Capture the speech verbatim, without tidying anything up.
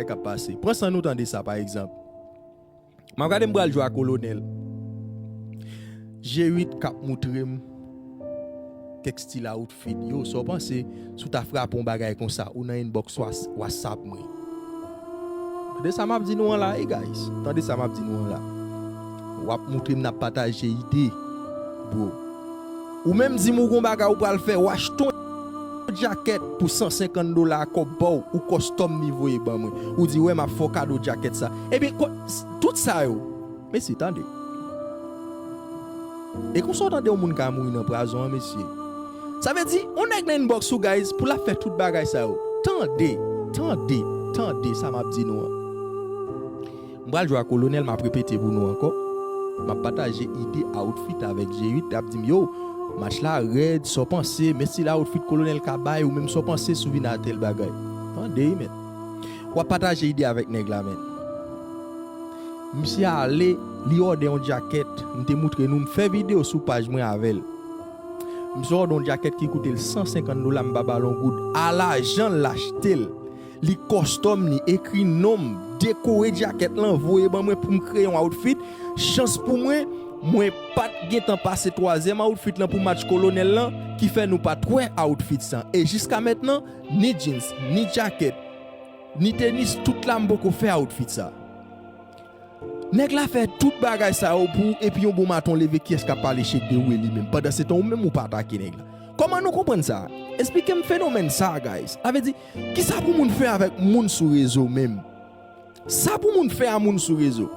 k ap pase. Pran san nou tande sa, pa egzanp. M ap gade, m pral jwe a Kolonèl. G uit k ap moutre m kèk stil outfit. Yo, sa w panse si w ta frape yon bagay konsa, ou nan inbox was-, WhatsApp mwen? Tande sa m ap di nou an la, ey guys. Tande sa m ap di nou an la. W ap moutre m, n ap pataje ide, bro. Ou menm di m ou gon bagay ou pral fè, w achte yon djakèt pou san senkant dola a kòb pa w, ou kòstòm ni voye ban mwen. Ou di, wè, m ap fè w kado djakèt sa. Ebyen, ko-, s-, tout sa yo. Mesye, tande. E konsa w tande yon moun ka mouri nan prazon an, mesye. Sa vle di, yon nèg nan inbox ou, guys, pou l ap fè tout bagay sa yo. Tande, tande, tande sa m ap di nou an. M pral jwe a Kolonèl, m ap repete pou nou ankò. M ap pataje ide outfit avèk G uit, l ap di m, yo, match la rèd, sa w panse, men stil outfit Kolonèl ka bay, ou menm sa w panse si w vin a tèl bagay. Tande wi, men. W ap pataje ide avèk nèg la, men. Misye ale, li òdè yon djakèt, m te moutre nou, m fè videyo sou paj mwen avè l. Misye òdè yon djakèt ki koute l san senkant dola, m pa ba l yon goud. A lajan l achte l. Li kòstòm ni, ekri non m, dekore djakèt lan, voye ban mwen pou m kreye yon outfit. Chans pou mwen, mwen pa t gentan pase twazyèm outfit lan pou match Kolonèl lan, ki fè nou pa t wè outfit sa. E jiska mentnan, ni jeans, ni djakèt, ni tenis, tout la m poko fè outfit sa. Nèg la fè tout bagay sa yo pou ou, epi yon bon maten w leve, kiyès k ap pale chek de ou e li menm? Pandansetan, ou menm ou pa atake nèg la. Kòman nou konprann sa? Esplike m fenomèn sa, guys. Sa vle di, kisa pou moun fè avèk moun sou rezo menm? Sa pou moun fè a moun sou rezo?